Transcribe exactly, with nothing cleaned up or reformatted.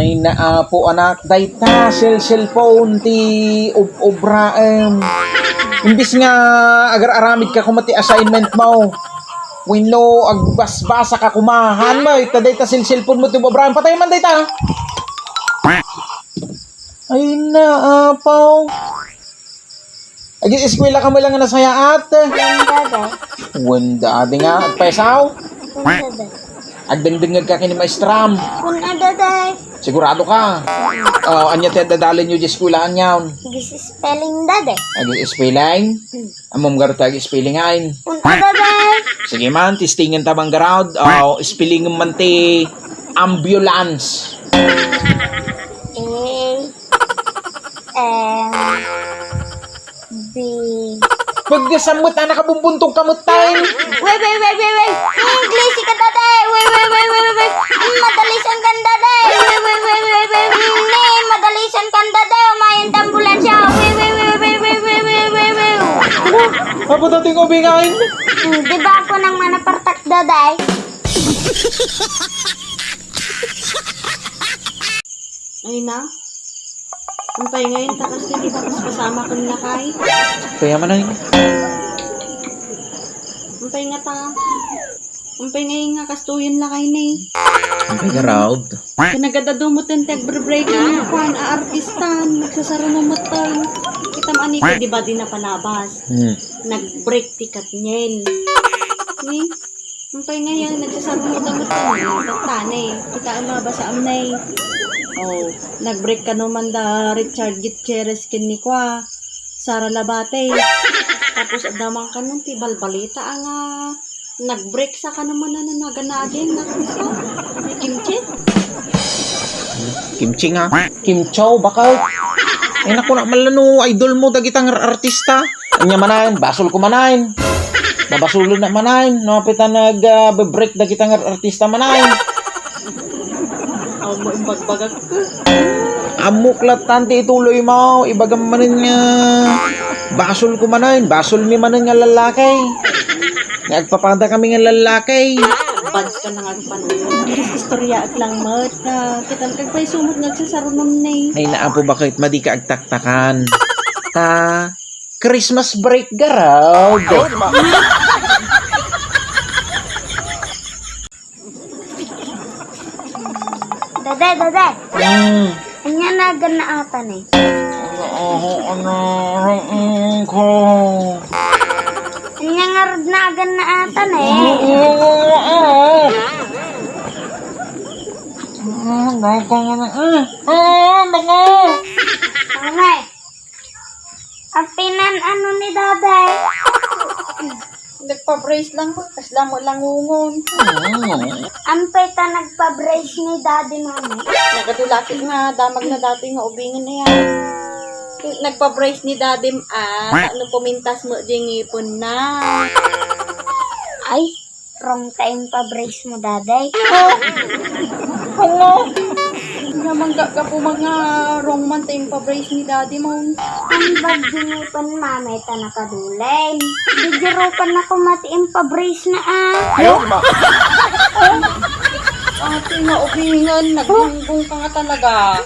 Ay, naapo, anak, dayta cell-, cellphone ti ob-, obraem. Imbis nga agar-aramid ka koma ti assignment mo, wenno agbasbasa ka koma. Haan mo, ita dayta cell-, cellphone mo ti obraem. Patay man dayta. Ay, naapo. Ag-eskwela ka met lang nga nasayaat. Wen, Dada. Wen, Dada nga. Agpaysaw? Wen, Dada. Agdengdengngeg ka ken ni maestram. Wen, Dada. Sigurado ka? Oh, ania ti addadalenyo diay eskwelaanyon? Ag-spelling, Dada. Ag-spelling? Hmm. Ammom garud ti ag-spelling, ay? Wen, Dada. Sige man, testingan ta man garud. Oh, spellingem man ti ambulance. A, M, B. Pagdesam met, anak, kabumbuntog ka met tayo. Wey, wey, wey, wey, wey. English ka, Dada. Wey, wey, wey, wey, wey. Madalisan kan, Dada. Wey, wey, wey, wey, wey. Ni, madalisan kan, Dada. Umayan ta ambulansya. Wey, wey, wey, wey, wey, wey, wey, wey, wey. Apo, dating ubingain. Hmm, di ba ako nang manapartak, Dada? Ay na. Ampay ngayon, takas na di ba kas pasama kong lakay? Kaya man ay. Ampay nga ta. Ampay ngayon nga kastoyen lakay na eh. Ampay nga raod. Kanagadado mo ten ti agbre-breaking nga kuan a artista. Nagsasaruno mo ten. Kita mo ani, di ba di napalabas? Hmm. Nag-break ti katnyen. Ni? Ampay ngayon, nagsasaruno da met kano, tane. Kita ang mga basa amnay. Oh, nag-break kano man da Richard Gutierrez ken ni kua, Sara Labate. Tapos adda man kano ti balbalita nga nag-break sa kano man na naganagen na kanta. Kimchi? Kimchi nga. Kimcho, bakal. Ay, naku, na, malano, idol mo, dagita nga artista. Anya manen, basol ko manen. Nabasolen na manen, no, apita nag, ah, be-break dagita nga artista manen. Awan mo imbagbagak ka. Ammok lattan ti ituloy mo, ibagam manen nga basol ko manen, basol mi manen nga lalaki. Nga agpapada kami nga lalaki. Bads ka na nga agpan-, istorya ak lang met, ah, kita kag pay sumot nga agsasarunom ni. Ay, naapo, bakit madi ka agtaktakan? Ta, Christmas break garud. Dede, dede. Hmm. Anya nagan na ata ni? Ano, ano, ano, ko. Anya nga rod nagan na ata ni? Ano, ano, ano? Ah, dahil ka nga na, eh, ah, baka. Ano eh? Apinan ano ni Daday? Nagpa-brace lang ko, kasla mo langungon. Mm. Ampay ta nagpa-brace ni Daddy, Mami? Nagadulaki nga, damag na dati nga ubingan na yan. Nagpa-brace ni Daddy, ah, no pumintas mo di ngipon na. Ay, Wrong time pa brace mo, Daday. Hala! Nga manggagapu man nga wrong man time pa brace ni Daddy mo. Ang bag dinipan, Mama, ita nakadulain. Didirupan ako mati impa-brace na, ah. Ayaw, ma. Ate, nga ubingan, naggunggong ka nga talaga.